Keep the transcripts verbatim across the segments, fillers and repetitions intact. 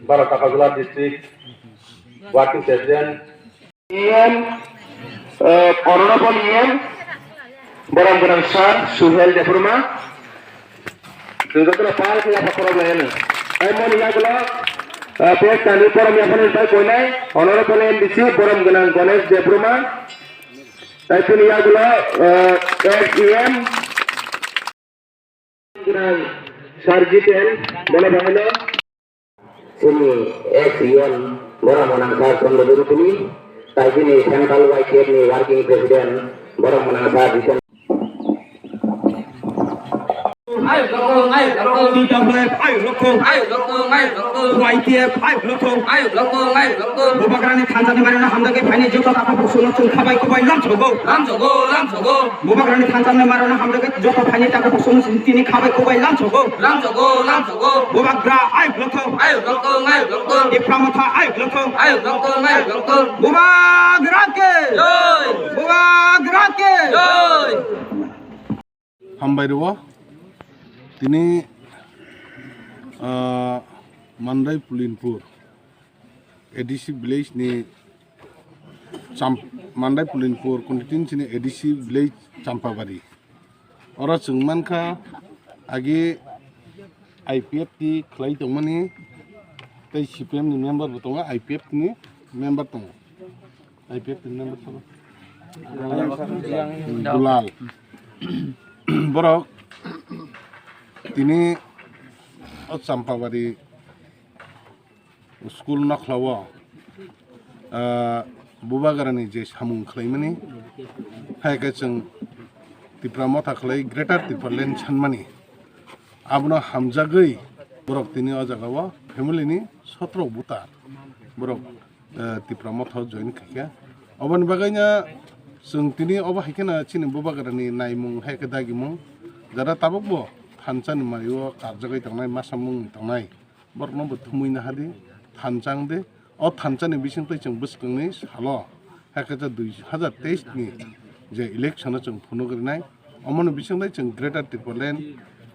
Bharat Agartala District Working President. E M, eh, Honorable E M, Borom Gwnang Sir Suhel Debbarma. Chwng jotono pal khe yapha khorok laiyano. Tei moni yagulo, eh, pek tani borom yaphani pai koinai Honorable M D C Borom Gwnang Ganesh Debbarma. Tei chini yagulo, eh, S E M Gwnang Sir Jiten, bono bahino. Chini S E M Borom Gwnang Sir Chandra Debbarma, tei chini Central Y T F ni Working President Borom Gwnang Sir Jiten. Ayuk lokong, ayuk lokong. T W F ayuk lokong. Ayuk lokong, ayuk lokong. Y T F ayuk lokong. Ayuk lokong, ayuk lokong. Bubagrani thansa ni mari no hamjak khe phaini joto takhuk buksung no chwng khabai kubai lamsogo. Lamsogo, lamsogo. Bubagrani thansa ni mari no hamjak khe joto phaini takhuk buksung no chwng tini khabai kubai lamsogo. Lamsogo, lamsogo. Bubagra ayuk lokong. Ayuk lokong, ayuk lokong. Tipra Motha ayuk lokong. Ayuk lokong, ayuk lokong. Bubagra ke. Joi. Bubagra ke. Joi. Hambai rwo. Tini, ah, Mandai Pulinpur A D C village ni Cham-, Mandai Pulinpur constituency ni A D C village Champabari. Oro chwng mankha agi I P F T khlai tongmani tei C P M ni member bo tongo, I P F T ni member tongo. I P F T ni member sabo. Dulal. Borok tini o Champabari school nokhlao, ah, Bubagrani je samung khlaimani, hai khe chwng Tipra Motha khlai Greater Tipraland sanmani, abono hamjagwi borok tini o jagao family ni sotro butar borok, eh, Tipra Motha join khaikha. Oboni bagwino chwng tini obo hai kheno chini Bubagrani naimung hai khe dagimung, jara tabukbo thansa ni mario karjagwi tongnai, masa mungwi tongnai. Borokno bo thumui naha di, thansa wng di. O thansa ni bising twi chwng bwskangni salo, hakhe dui hajar teis ni je election o chwng phunuk rinai, omoni bising twi chwng Greater Tipraland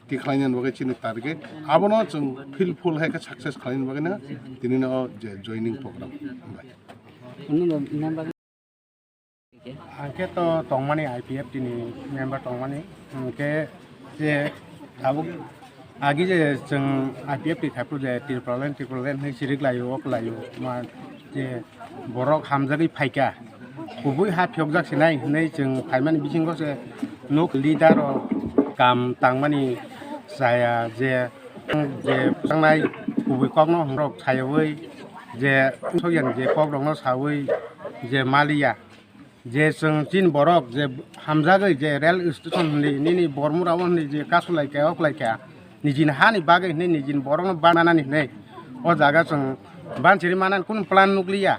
tikhlaina bagwi chini target. Abono chwng fulfill hai khe success khlaina bagwi no tini no je joining program. Hambai. Hwnkhe to tongmani I P F T ni member tongmani, hwnkhe je tabuk agi je chwng I P F T thaiphuru je Tipraland, Tipraland hinwi sirik laio, ok laio, ma je borok hamjagwi phaikha, kubui ha phiyokjak sinai hinwi chwng phaimani bisingo se nuk leader rok kam tangmani chaya je, je tangnai kubui kokno hwnrok sayawi je sokyan je kokrokno sawi je maliya. Je chwng chini borok je hamjagwi je rail station hinwi nini Bormura o hinwi je kasu laikha, ok laikha, nijini hani bagwi hinwi nijini borokno bananani hinwi o jaga chwng bansiri manani kunu plan nukliya.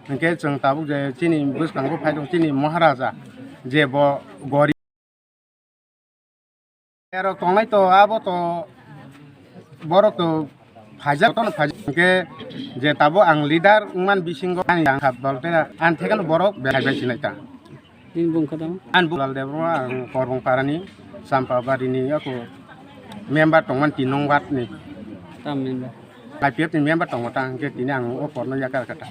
Hinkhe chwng tabuk je chini bwskango phaitong chini Maharaja je bo gorib. Erok tongnai to, abo to, borok to phaijak, jotono phaijak. Hinkhe je tabuk ang leader wngmani bisingo ani ang kha bolte ani thekeno borok belai bai sinai ta. Nini bung kha tamo? Ani bung Lal Debbarma, ang Korbong Parani, Champabari ni ako member tongmani tin nong ward ni. Tam member? I P F ni member tongo ta, hinkhe tini ang o porno yakar kha ta.